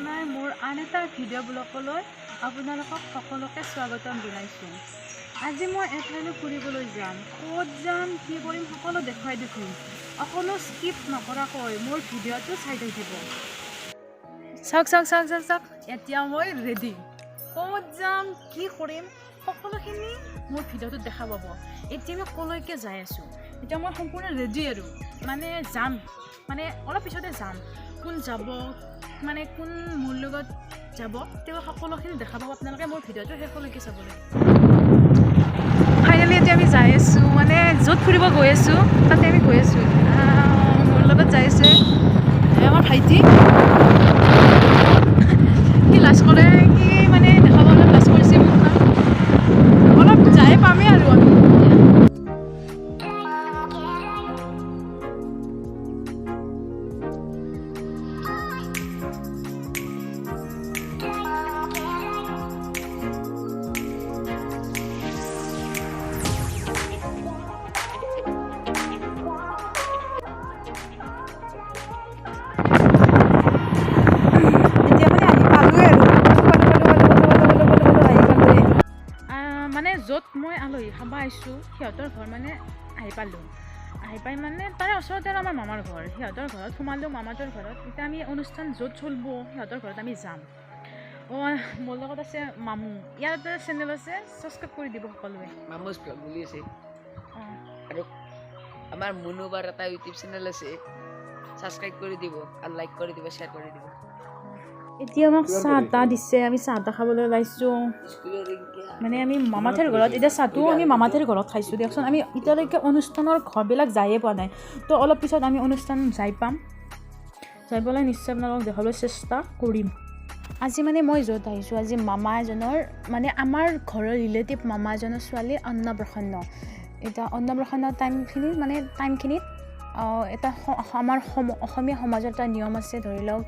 কল্পনাই মোৰ আন এটা ভিডিঅ' ব্লগলৈ আপোনালোকক সকলোকে স্বাগতম জনাইছোঁ। আজি মই এঠাইলৈ ফুৰিবলৈ যাম। ক'ত যাম, কি কৰিম সকলো দেখুৱাই দেখোন। অকণো স্কিপ নকৰাকৈ মোৰ ভিডিঅ'টো চাই থাকিব। চাওক চাওক চাওক চাওক চাওক, এতিয়া মই ৰেডি। ক'ত যাম, কি কৰিম সকলোখিনি মোৰ ভিডিঅ'টোত দেখা পাব। এতিয়া মই ক'লৈকে যাই আছোঁ, এতিয়া মই সম্পূৰ্ণ ৰেডি আৰু মানে যাম, মানে অলপ পিছতে যাম। কোন যাব, মানে কোন মোৰ লগত যাব, তেওঁ সকলোখিনি দেখা পাব। আপোনালোকে মোৰ ভিডিঅ'টো শেষলৈকে চাব লাগিব। ফাইনেলি এতিয়া আমি যাই আছোঁ, মানে য'ত ফুৰিব গৈ আছোঁ তাতে আমি গৈ আছোঁ। মোৰ লগত যাই আছে আমাৰ ভাইটি। সি লাজ কৰে, সি মানে দেখাব অলপ লাজ কৰিছে মুখখন। অলপ যাই পামেই আৰু আমি। এতিয়া মানে আহি পালোৱে আৰু পালো পালো পালো পালো পালো পালো পালো আহি পালোৱে। মানে য'ত মই আলহী খাব আহিছোঁ সিহঁতৰ ঘৰ মানে আহি পালোঁ। আহি পাই মানে তাৰে ওচৰতে আৰু আমাৰ মামাৰ ঘৰ, সিহঁতৰ ঘৰত সোমালোঁ। মামাহঁতৰ ঘৰত এতিয়া আমি অনুষ্ঠান য'ত চলিব সিহঁতৰ ঘৰত আমি যাম। অঁ, মোৰ লগত আছে মামু, ইয়াৰ এটা চেনেল আছে, ছাবস্ক্ৰাইব কৰি দিব সকলোৱে। মামুজ ভ্লগ বুলি আছে। অঁ। আৰু আমাৰ মুনুবাৰ এটা ইউটিউব চেনেল আছে, ছাবস্ক্ৰাইব কৰি দিব আৰু লাইক কৰি দিব, শ্বেয়াৰ কৰি দিব। এতিয়া আমাক চাহ তাহ দিছে, আমি চাহ তাহ খাবলৈ ওলাইছোঁ। মানে আমি মামাথেৰ ঘৰত এতিয়া চাহটোও আমি মামাথেৰ ঘৰত খাইছোঁ দিয়কচোন। আমি এতিয়ালৈকে অনুষ্ঠানৰ ঘৰবিলাক যায়ে পোৱা নাই, তো অলপ পিছত আমি অনুষ্ঠান যাই পাম। যাই পেলাই নিশ্চয় আপোনালোকক দেখাবলৈ চেষ্টা কৰিম। আজি মানে মই য'ত আহিছোঁ, আজি মামা এজনৰ, মানে আমাৰ ঘৰৰ ৰিলেটিভ মামা এজনৰ ছোৱালীৰ অন্নপ্ৰাশন্ন। এতিয়া অন্নপ্ৰাশন্ন টাইমখিনি, মানে টাইমখিনিত এটা আমাৰ অসমীয়া সমাজৰ এটা নিয়ম আছে। ধৰি লওক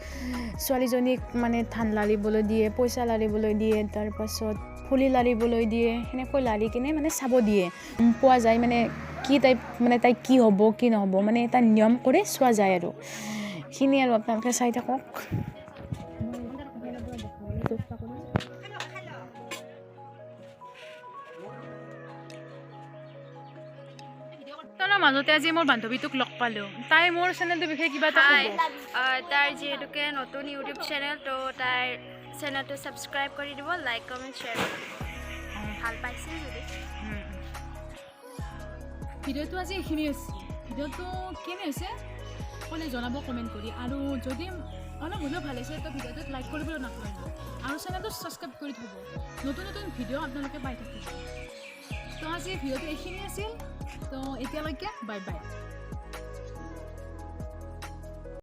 ছোৱালীজনীক মানে ধান লাৰিবলৈ দিয়ে, পইচা লাৰিবলৈ দিয়ে, তাৰপাছত ফুলি লাৰিবলৈ দিয়ে, সেনেকৈ লাৰি কিনে মানে চাব দিয়ে, পোৱা যায় মানে কি টাইপ, মানে তাই কি হ'ব কি নহ'ব, মানে এটা নিয়ম কৰি চোৱা যায় আৰু সেইখিনি আৰু আপোনালোকে চাই থাকক। চেষ্টা কৰিম। তাৰ মাজতে আজি মোৰ বান্ধৱীটোক লগ পালোঁ, তাই মোৰ চেনেলটোৰ বিষয়ে কিবা এটা হাই, ক'ব। তাইৰ যিহেতুকে নতুন ইউটিউব চেনেল, তো তাইৰ চেনেলটো ছাবস্ক্ৰাইব কৰি দিব, লাইক কমেণ্ট শ্বেয়াৰ কৰি দিব, ভাল পাইছে যদি। ভিডিঅ'টো আজি এইখিনি আছিল। ভিডিঅ'টো কেনে হৈছে ক'লে জনাব কমেণ্ট কৰি, আৰু যদি অলপ হ'লেও ভাল হৈছে তো ভিডিঅ'টোত লাইক কৰিবলৈ নাপাহৰিব আৰু চেনেলটো ছাবস্ক্ৰাইব কৰি থ'ব, নতুন নতুন ভিডিঅ' আপোনালোকে পাই থাকিব। তো আজি ভিডিঅ'টো এইখিনি আছিল, তো এতিয়ালৈকে বাই বাই।